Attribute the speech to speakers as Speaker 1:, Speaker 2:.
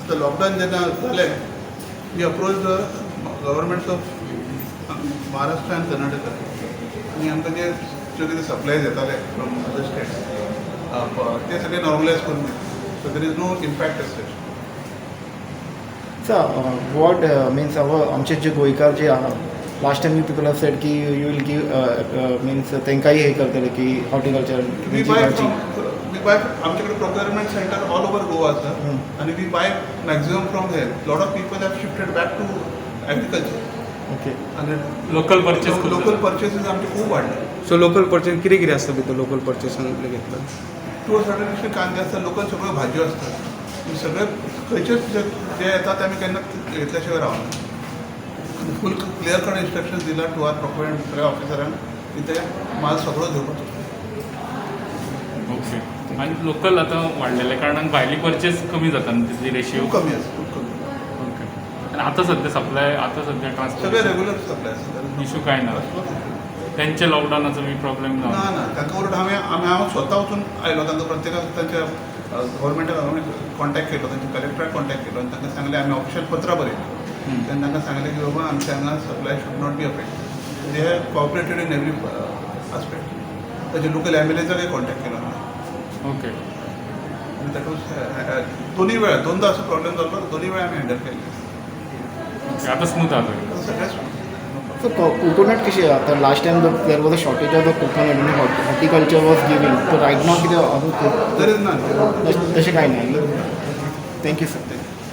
Speaker 1: आतां लॉकडावन जेन्ना जालें, we approach the governments of Maharashtra आनी कर्नाटका आनी आमकां जे ज्यो कितें सप्लायज येताले फ्रॉम अदर स्टेट्स, ते सगळे नॉर्मलायज करून दिले. So there is no impact as such.
Speaker 2: Sir, what means our आमचे जे गोंयकार जे आहा, last time you people have said की you will give, means तांकांय हे करतले की horticulture
Speaker 1: we buy from we buy आमच्याकडे procurement centre all over Goa आसा आनी we buy maximum from there. Lot of people have shifted back to agriculture आनी
Speaker 3: local purchase.
Speaker 1: Local परचेसीस आमचे खूब वाडले.
Speaker 4: सो लोकल परचेस कितें कितें आसता भितर, लोकल परचेसान घेतलं?
Speaker 1: टू अ सर्टन एक्सटेंट कांदे आसता, लोकल सगळ्यो भाजयो आसतात आनी सगळे खंयचेच जे जे येता ते आमी केन्ना घेतल्या शिवाय रावना. आनी फूल क्लियर कट इन्स्ट्रक्शन दिला टू are procurement सगळ्या ऑफिसरांक की ते माल सगळो घेवपाचो.
Speaker 3: ओके, आनी लोकल आतां वाडलेल्या कारणान भायली परचेस कमी जाता न्हू, तितली रेशियो?
Speaker 1: खूब कमी आसा, खूब कमी.
Speaker 3: ओके, आनी आतां सद्या सप्लाय, आतां सद्या
Speaker 1: सगळे
Speaker 3: ट्रान्सपोर्ट
Speaker 1: रेग्युलर सप्लाय आसा.
Speaker 3: इशू काय ना? तेंचे लॉकडावनाचो बी प्रॉब्लेम ना?
Speaker 1: ना ना, तांकां उलट हांवें आमी हांव स्वता वचून आयलो. तांकां प्रत्येकाक तांच्या गव्हर्मेंटाक हांवें कॉन्टॅक्ट केलो, तांच्या कलेक्टराक कॉन्टॅक्ट केलो आनी तांकां सांगलें, आमी ऑफिशियल पत्रां बरयलीं तेन्ना तांकां सांगलें की बाबा, आमच्या हांगा supply should not be affected. They have cooperated in every aspect. ताचे लोकल एमएलएचाकय कॉन्टॅक्ट केलो आमी. आनी that was दोन्ही वेळा, दोनदा असो प्रॉब्लेम जालो, दोन्ही वेळा आमी हँडल केले.
Speaker 3: ओके, आतां स्मूथ आसा सगळें.
Speaker 1: सगळें.
Speaker 2: सो कोकोनट कशी आतां? Last time there was a shortage of the coconut आनी horticulture was giving, so right नाव कितें अजून?
Speaker 1: There is none.
Speaker 2: तशें कांय ना. Thank you sir.